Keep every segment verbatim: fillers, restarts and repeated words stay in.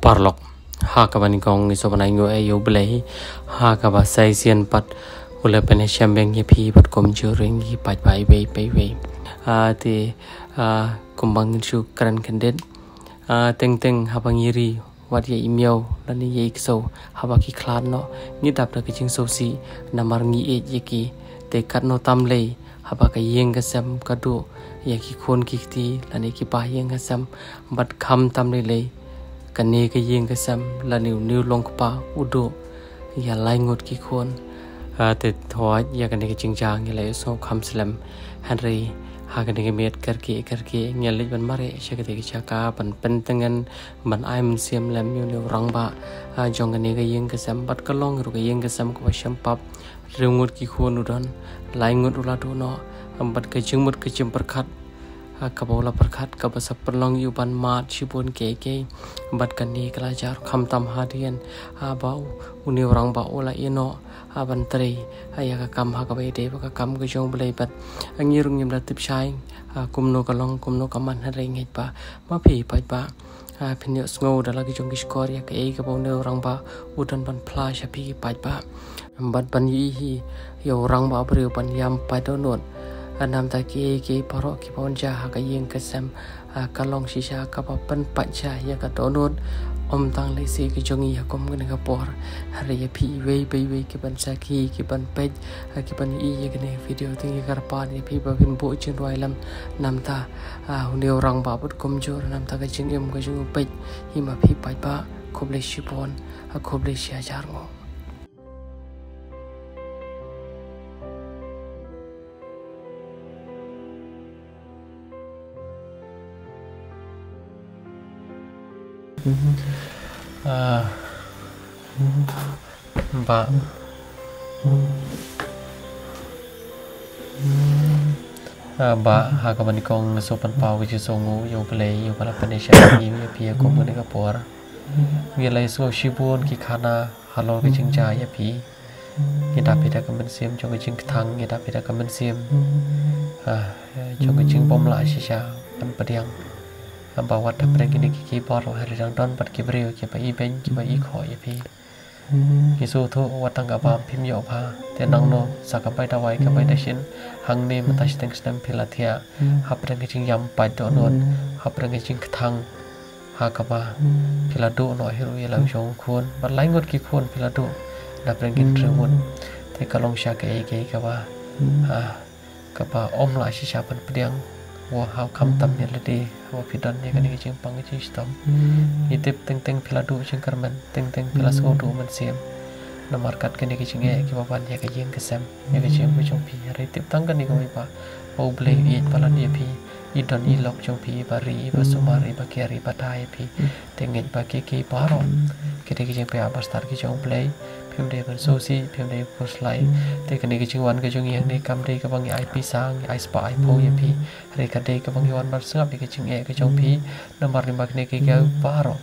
Paralok, ha kaba nyngkong ngi sngewbha ban ai nguh ïa U Blei, ha kaba sa shisien pat u la pynïashem biang ïa phi bad kumjuh ruh ïa ngi pat ba iwei pa iwei. Ah, te, ah, kumba ngin shu kren khyndiat. Ah, teng teng haba ngi ri wat ïa i miaw lane ïa i ksew haba ki khlad noh, ngi dap da ka jingsngewsih namar ngi ïeit ïa ki. Te katno tam lei haba ka ïing ka sem ka duh ïa ki khun ki kti lane ki ba ïing ka sem, bad kham tam lei lei kane ka ïing ka sem lane une u long kpa u duh ïa lai ngut ki khun. Ah, te thwa ïa kane ka jingjia ngi la ïohsngew kham slem, hynrei ha kane ka miet kyrkieh kyrkieh ngi leit ban mareh sha kata ka jaka ban pyntngen ban ai mynsiem lem ïa une u rangbah, ah, jong kane ka ïing ka sem bad ka long ruh ka ïing ka sem kaba shem pap. Hynriew ngut ki khun u don, lai ngut u la duh noh, bad ka jingmut ka jingpyrkhat, ah, kaba u la pyrkhat kaba sa pynlong ïa u ban mad shibun kiei kiei. Bad kane ka la jia kham tam hadien, ah, ba u, une u rangbah u la ïeh noh, ah, ban trei, ah, ïa ka kam ha kaba ïadei bad ka kam ka jong U Blei bad, ah, ngi ruh ngim da tip shai, ah, kumno ka long kumno ka man, hynrei ngeit ba ma phi pat ba, ah, phin ïohsngew da la ki jong ki shkor ïa kaei kaba une u rangbah u don ban phla sha phi pat ba. Bad ban ïohi ïa u rangbah briew ban ïam pat dohnud. Ah, namta kiei kiei baroh kiba un jia ha ka ïing ka sem, ah, ka long shisha kaba pynpait sha ïa ka dohnud. Ym tang lei seh ka jong ngi ha kum kane ka por, hynrei ïa phi iwei pa iwei kiban sakhi, kiban peit, ah, kiban ïohi ïa kane ka video, te ngi kyrpad ïa phi ba phin buh jingrwai lem. Namta, ah, une u rangbah bad kumjuh namta ka jingim ka jong u peit. Hi ma phi pat ba, khublei shibun, ah, khublei shi hajar nguh. Ah, Bah. Ah, Bah, ha kaba nyngkong nga sngewpynpaw ka jingsngewnguh ïa U Blei ïa uba la pynïashem ïa phi ha kum kane ka por. Ngi la ïohsngew shibun ki khana halor ka jingjia ïa phi. Ngi dap ïa ka mynsiem jong ka jingkthang, ngi dap ïa ka mynsiem, ah, jong ka jingbymlah shisha ban pdiang. Ba wat hapdeng kine kiei kiei baroh, hynrei dang don pat ki briew kiba ibeiñ, kiba ikhoh ïa phi. Ngi sngewthuh wat tang ka bam phim ïoh bha, te nangno sa ka bai dawai ka bai dashin, hangne mynta shiteng snem phi la thiah. Hapdeng ka jingïam pat dohnud, hapdeng ka jingkthang, ha kaba phi la duh noh hi ruh ïa la u jong u khun, bad lai ngut ki khun phi la duh, hapdeng ki hynriew ngut. Te ka long shisha kaei kaei kaba, ah, kaba ym lah shisha ban pdiang. Wa ha u kham tam ïa lade, wa phi don ïa kane ka jingpang ka jingshitom. Ngi tip teng teng phi la duh jingkyrmen, teng teng phi la sngewduh mynsiem. Namar kat kane ka jingeh kiba wan ïa ka ïing ka sem, ïa ka jingim ka jong phi. Hynrei tip tang kane kawei ba, ba U Blei u ïeit palat ïa phi. I don i lok jong phi, iba ri, iba sumar, iba kiar, iba tai ïa phi. Te ngeit ba kiei kiei baroh ki dei ki jingpynim ba stad ki jong U Blei. Phim dei ban sngewsih, phim dei ban khuslai. Te kane ka jingwan ka jong ngi hangne kam dei kaba ngi ai pisa, ngi ai spah ai phew ïa phi. Hynrei ka dei kaba ngi wan ban sngap ïa ka jingeh ka jong phi. Namar lyngba kane kiei kiei baroh,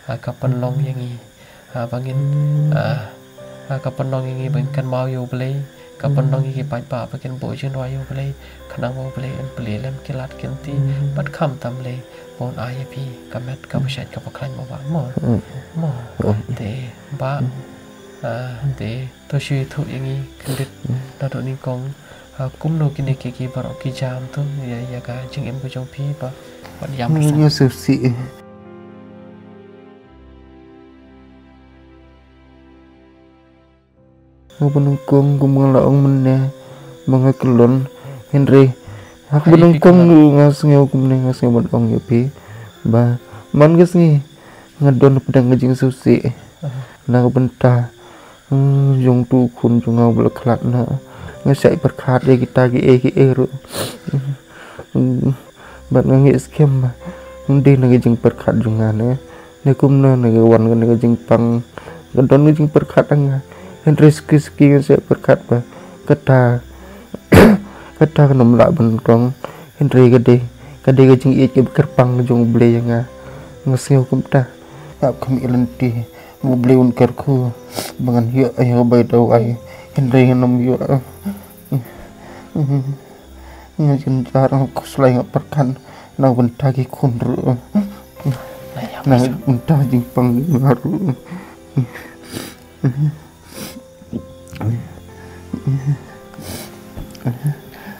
ah, ka pynlong ïa ngi, ah, ba ngin, ah, ah, ka pynlong ïa ngi ba ngin kynmaw ïa U Blei. Ka pynlong ïa ngi pat ba, ba kin buh jingrwai ïa U Blei. Khnang ba U Blei un plie lem ki lad ki lynti. Bad kham tam lei ba un ai ïa phi ka met kaba shait kaba khlaiñ mo Bah mo. Mo. Te Bah, ah, te to shu ïathuh ïa ngi khyndiat naduh nyngkong, ah, kumno kine kiei kiei baroh ki jia to ïa, ïa ka jingim ka jong phi ba, ba ïam. Nga sngewsih. Nga ba nyngkong kum nga la ong mynne ba nga kyllon, hynrei ha kaba nyngkong nga sngew kumne, nga sngew ban ong ïa phi ba man ka sngi nga don hapdeng ka jingsngewsih na ka bynta, hmm, jong utu u khun jong nga uba la khlad noh. Nga shait pyrkhat ïa kita kiei kiei ruh. Hmm. Bad nga ngeit skhem ba ym dei na ka jingpyrkhat jong nga ne, ne kumno ne ka wan kane ka jingpang, ka don ka jingpyrkhat ha nga. Hynrei suki suki nga shait pyrkhat ba kata, kata kan ym lah ban long. Hynrei ka dei, ka dei ka jingïeit kaba kyrpang jong U Blei ïa nga. Nga sngew kumta. Ap khmih lynti, U Blei un kyrkhu ba ngan ïoh ïa ka bai dawai. Hynrei ngan ym ïoh. Nga jynjar, nga khuslai, nga pyrkhat na ka bynta ki khun ruh. Na mynta jingpang jong nga ruh.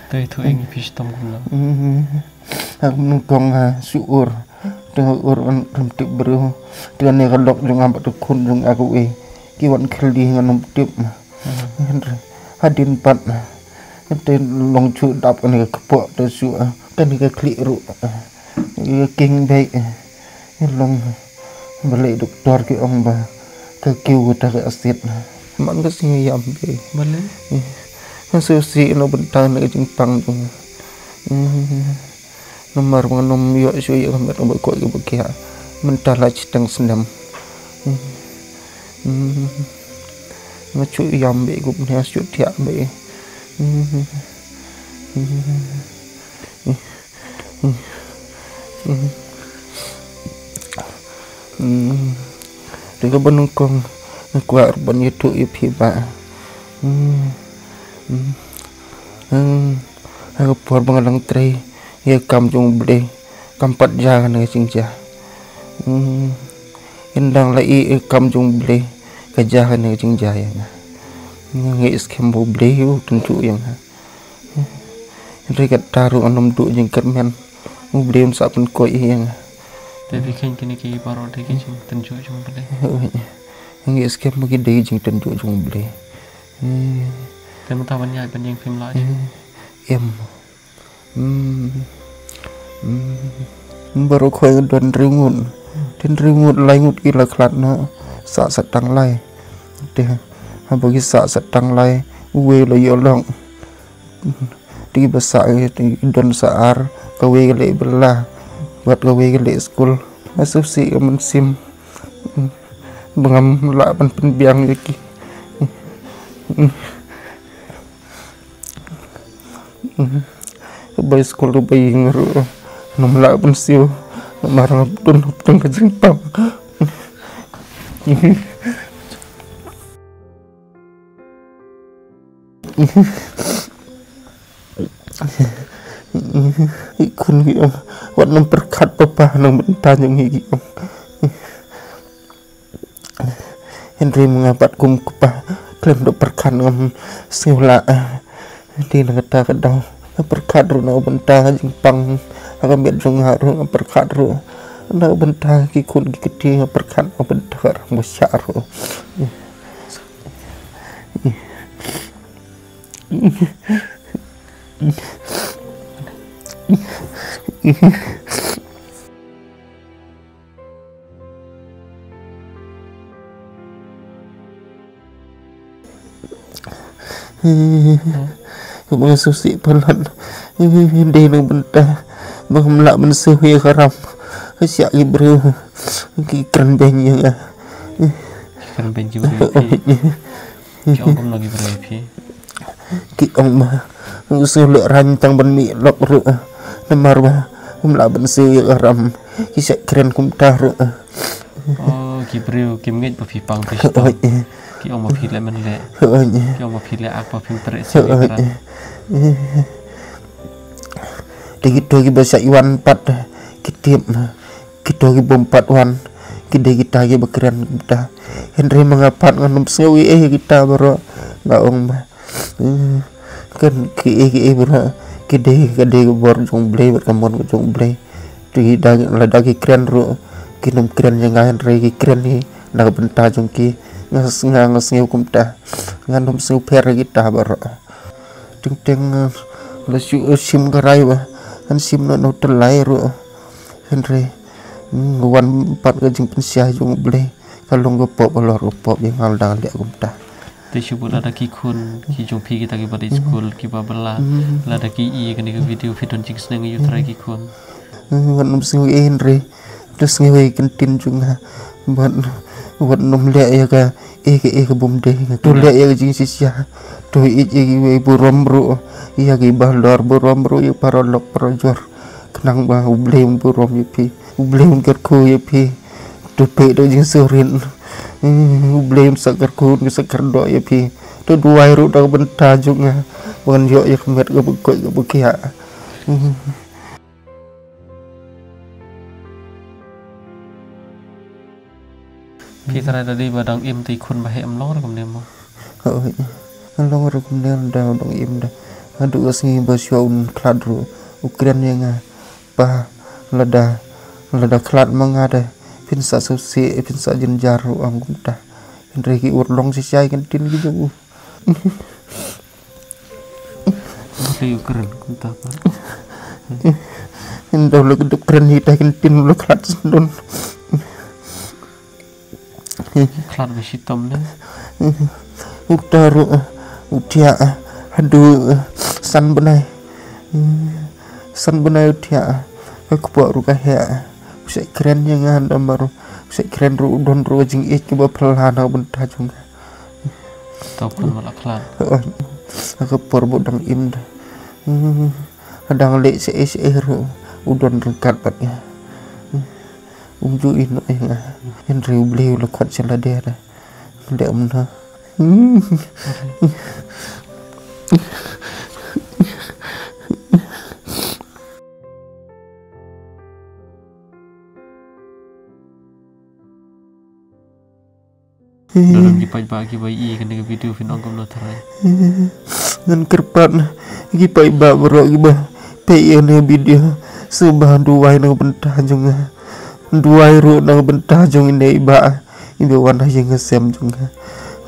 Te to ing phi shitom kumno? Hak nyngkong ha shu ur. Te ur ngan ym tip briew. Te ne ka lok jong nga bad ka khun jong nga kawei ki wan khylli ngan ym tip. Hadien pat te long shu dap kane ka kpoh te shu kane ka khlieh ruh. Ka king beit. Long balei doktor ki ong ba ka kiew kata ka acid. Man ka sngi ïam beit. Balei? Nga sngewsih na bynta na ka jingpang jong nga. Namar ba ngan ym ïoh shuh ïa ka met ba koit kaba khiah. Mynta la shiteng snem. Nga shu ïam beit kumne, shu thiah beit. Te kaba nyngkong nga kwah ruh ban ïathuh ïa phi ba ha ka por ba nga dang trei ïa ka kam jong U Blei kam pat jia kane ka jingjia. Ynda la ïoh ïa ka kam jong U Blei ka jia kane ka jingjia ïa nga. Nga ngeit skhem ba U Blei u tynjuh ïa nga. Hynrei kata ruh ngan ym duh jingkyrmen. U Blei un sa pynkoit ïa nga. Te phi kheiñ kine ki baroh dei ki jingtynjuh jong U Blei. Nga ngeit skhem ba ki dei ki jingtynjuh jong U Blei. Te mynta ban ïaid ban ïeng phim lah shuh? Em. Baroh khoi nga don hynriew ngut. Te hynriew ngut, lai ngut ki la khlad noh. Sah sa tang lai. Te haba ki sah sa tang lai, uwei la ïoh lok. Te kiba sah ki don sa ar, kawei ka leit bylla bad kawei ka leit skul. Nga sngewsih ka mynsiem ba ngam lah ban pynbiang ïa ki. Bai skul ruh bai ïing ruh ngam lah ban siew namar nga don hapdeng ka jingpang. Ki khun ki ong, wat nym pyrkhat papa, na bynta jong ngi, ki ong. Hynrei ma nga pat kum kpa khlem da pyrkhat ngam sngewlah. Dei na kata ka daw nga pyrkhat ruh na ka bynta ka jingpang ha ka met jong nga ruh nga pyrkhat ruh. Na ka bynta ki khun ki kti nga pyrkhat, na ka bynta ka rangbah shah ruh. Ba nga sngewsih palat. Dei na ka bynta ba ngam lah ban siew ïa ka ram. Ka shah ki briew ki kren beiñ ïa nga. Ki kren beiñ ki briew ïa phi. Ki ong kumno ki briew ïa phi? Ki ong ba u siew leh rain tang ban mih lok ruh namar ba um lah ban siew ïa ka ram. Ki shah kren kumta ruh. Oh, ki briew kim ngeit ba phi pang phi shitom. Ki ong ba phi leh men leh. Ki ong ba phi leh ak ba phim treh siew ïa ka ram. Te kito kiba shah wan pat ki tip. Kito ki bym pat wan ki dei kita kiba kren kumta. Hynrei ma nga pat ngan ym sngew ei ei kita baroh. Nga ong ba kan ki ei ki ei baroh ki dei, ka dei ka bor jong U Blei bad ka mon ka jong U Blei. Te ki da, lada ki kren ruh kin ym kren ïa nga, hynrei ki kren hi na ka bynta jong ki. Nga sngew, nga sngew kumta. Ngan ym sngew pher ïa kita baroh. Teng teng la shu shim ka rai ba ngan shim noh na u tyllai ruh. Hynrei nga wan pat ka jingpynshai jong U Blei ka long ka pop halor ka pop ïa nga lada nga leh kumta. Te shu bud lada ki khun ki jong phi kita kiba dei skul kiba bylla, lada ki i kane ka video phi don jingsneng ïa u trai ki khun. Wat nym sngew ei hynrei to sngew ei ktien jong nga. Bad wat nym leh ïa ka ei ka ei ka bym dei. To leh ïa ka jingshisha. To ïeit ïa kiwei burom ruh, ïa kiba halor burom ruh, ïa paralok parajor. Khnang ba U Blei un burom ïa phi, U Blei un kyrkhu ïa phi. To peit da ka jingsngewrit. U Blei un sa kyrkhu, un sa kyrdoh ïa phi. To duwai ruh da ka bynta jong nga ba ngan ïoh ïa ka met kaba koit kaba khiah. Phi trai da dei ba dang im te khun ba heh, em long ruh kumne mo. Hooid. Em long ruh kumne, da dang im da. Haduh ka sngi ba shuwa un khlad ruh u kren ïa nga. Pa, lada, lada khlad ma nga da, phin sa sngewsih, phin sa jynjar ruh, ong kumta. Hynrei ki urlong shisha ïa ka ktien ki jong u. Mutli u kren kumta pa. Ynda u la kren hi ta ka ktien u la khlad sngewdon. Khlad ba shitom ne. Uta ruh u thiah haduh san bnai. San bnai u thiah. Ka kpoh ruh ka heh. U sa kren ïa nga namar u sa kren ruh u don ruh ka jingïeit kaba phylla na ka bynta jong nga. To khun ba la khlad. Ka por ba u dang im da. Dang leh shaei shaei ruh u don ryngkat bad nga. Um ju ïehnoh ïa nga. Hynrei U Blei u la khot sha lade da. Leh kumno. Don ki paidbah kiba ïohi kane ka video phin ong kumno tharai? Ngan kyrpad na ki paidbah baroh kiba peit ïa kane ka video, sngewbha duwai na ka bynta jong nga. Duwai ruh na ka bynta jong ine i bah iba wan ha ïing ha sem jong nga.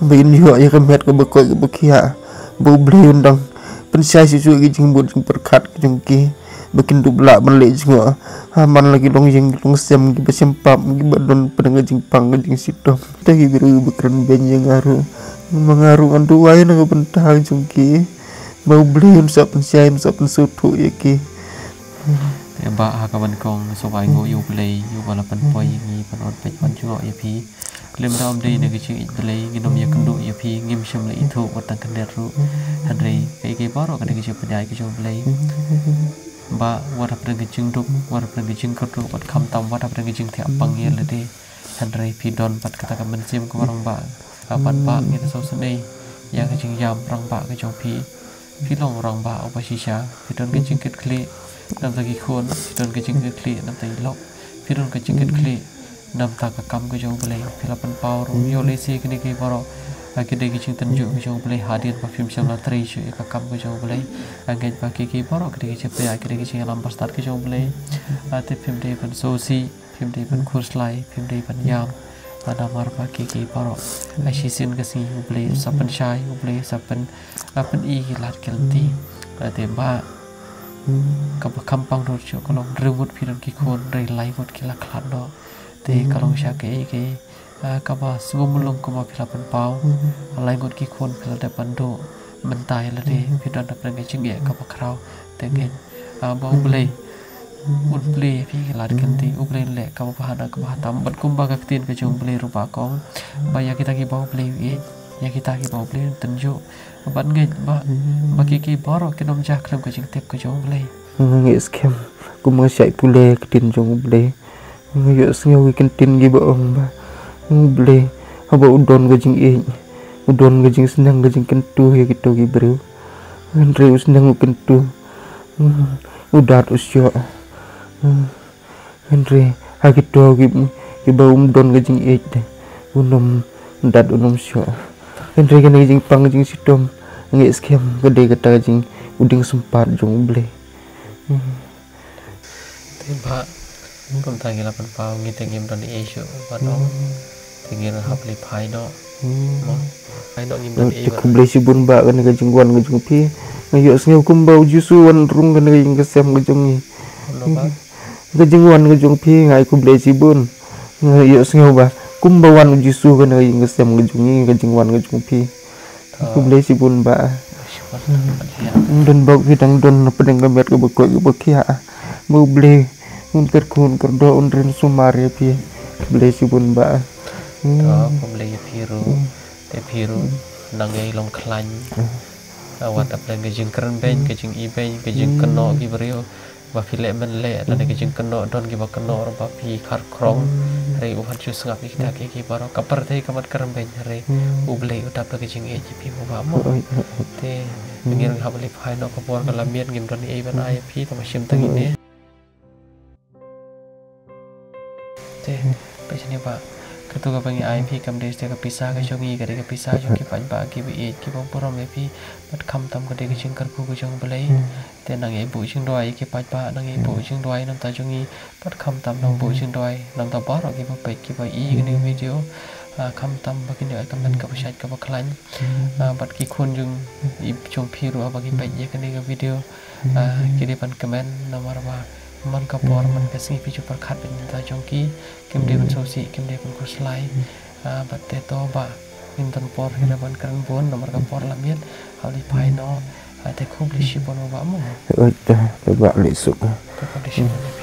Ba kin ïoh ïa ka met kaba koit kaba khiah. Ba U Blei un dang pynshai shuh shuh ki jingbud jingpyrkhat ki jong ki. Ba kin dup lah ban leh jngoh ha man la ki longïing ki longsem kiba sngewpap kiba don pdeng ka jingpang ka jingshitom. Te ki briew ba kren beiñ ïa nga ruh, ma nga ruh ngan duwai na ka bynta jong ki. Ba U Blei un sa pynshai, un sa pynsngewthuh ïa ki. Te bah, ha kaba nyngkong sngewbha ai nguh ïa U Blei uba la pynpoi ïa ngi ban wan peit wan jngoh ïa phi. Khlem da ym dei na ka jingïeit Blei ngin ym ïakynduh ïa phi, ngim shym la ithuh wat tang khyndiat ruh. Hynrei kaei kaei baroh ka dei ka jingpynïaid ka jong U Blei. Bah, wat hapdeng ka jingduk, wat hapdeng ka jingkyrduh, wat khamtam wat hapdeng ka jingthiah pang ïa lade. Hynrei phi don pat kata ka mynsiem kaba rangbah. Ka pat bah ngin sngewsynei ïa ka jingïam rangbah ka jong phi. Phi long rangbah uba shisha. Phi don ka jingkitkhlieh namar ki khun, phi don ka jingkitkhlieh namar i lok, phi don ka jingkitkhlieh namar ka kam ka jong U Blei. Phi la pynpaw ruh, ïoh lehse kine ki baroh, ah, ki dei ki jingtynjuh ka jong U Blei hadien ba phim shym la trei shuh ïa ka kam ka jong U Blei. Nga ngeit ba ki ki baroh ki dei ki jingpynïaid, ki dei ki jingïalam bastad ka jong U Blei. Ah, te phim dei ban sngewsih, phim dei ban khuslai, phim dei ban ïam. Ah, namar ba ki ki baroh, ah, shisien ka sngi U Blei sa pynshai, U Blei sa pyn, ah, pyni ki lad ki lynti. Ah, te bah, kaba kham pang ruh shuh ka long hynriew ngut phi don ki khun, hynrei lai ngut ki la khlad noh. Te ka long sha kaei kaei, ah, kaba sngewmlung kumba phi la pynpaw. Ah, lai ngut ki khun phi la dep ban duh mynta ïa lade, phi don hapdeng ka jingeh kaba khraw. Te ngeit, ah, ba U Blei un plie ïa phi ki lad ki lynti, U Blei un leh kaba bha na kaba bha tam. Bad kumba ka ktien ka jong U Blei ruh ba ka ong ba ïa kita kiba U Blei u ïeit, ïa kita kiba U Blei un tynjuh. Bad ngeit bah, ba ki ki baroh kin ym jah khlem ka jingtip ka jong U Blei. Nga ngeit skhem kumba nga shait pule ïa ka ktien jong U Blei. Nga ïohsngew ki ktien kiba ong ba U Blei haba u don ka jingïeit, u don ka jingsneng ka jingkyntu ïa kito ki briew. Hynrei u sneng u kyntu, u dat u shoh. Hynrei ha kito ki, kiba um don ka jingïeit, un ym dat, un ym shoh. Hynrei kane ka jingpang ka jingshitom, nga ngeit skhem ka dei kata ka jing, u dieng sympat jong U Blei. Te bah, kumta ngi la pynpaw, ngi te ngim don ei shuh ban ong. Te ngin hap leit phai noh. Mo, phai noh, ngim don ei. Te khublei shibun bah kane ka jingwan ka jong phi. Nga ïohsngew kumba U Jisu wan rung kane ka ïing ka sem ka jong ngi. Kumno bah? Ka jingwan ka jong phi nga ai khublei shibun. Nga ïohsngew ba kumba wan U Jisu kane ka ïing ka sem ka jong ngi, ka jingwan ka jong phi. Khublei shibun bah. Don bok phi dang don na pdeng ka met kaba koit kaba khiah. Ba U Blei un kyrkhu un kyrdoh un rin sumar ïa phi. Khublei shibun bah. To, khublei ïa phi ruh. Te phi ruh nang ïai long khlaiñ. Wat hapdeng ka jingkren beiñ, ka jingïeit beiñ, ka jingkynnoh ki briew. Ba phi leh men leh, lane ka jingkynnoh, don kiba kynnoh ruh ba phi khar khrong. Hynrei u hap ju sngap ïa kita ki, ki baroh. Ka pyrthei ka mat ka rem beiñ, hynrei U Blei u dap da ka jingïeit ïa phi mo bah mo. Te ngi ruh hap leit phai noh, ka por ka la miet, ngim don ei ban ai ïa phi, tang ba shim tang ine. Te peit shane bah. Katu kaba ngi ai phi kam dei shisha ka pisa ka jong ngi, ka dei ka pisa jong ki paidbah kiba ïeit kiba burom ïa phi. Bad khamtam ka dei ka jingkyrkhu ka jong U Blei. Te nang ïai buh jingduwai ïa ki paidbah, nang ïai buh jingduwai namar ta jong ngi. Bad khamtam nang buh jingduwai namar ta baroh kiba peit kiba i kane ka video. Ah, khamtam ba kin ïoh ïa ka met kaba shait kaba khlaiñ. Ah, bad ki khun jong i jong phi ruh ba ki peit ïa kane ka video. Ah, ki dei ban kmen namar ba man ka por man ka sngi phi ju pyrkhat bad ngi ta jong ki, kim dei ban sngewsih, kim dei ban khuslai. Ah, bad te to Bah, ngin don por hi ban kren bun namar ka por la miet. Hap leit phai noh. Ah, te khublei shibun Bah mo. Oi, te, te Bah leit suk. Te khublei shibun.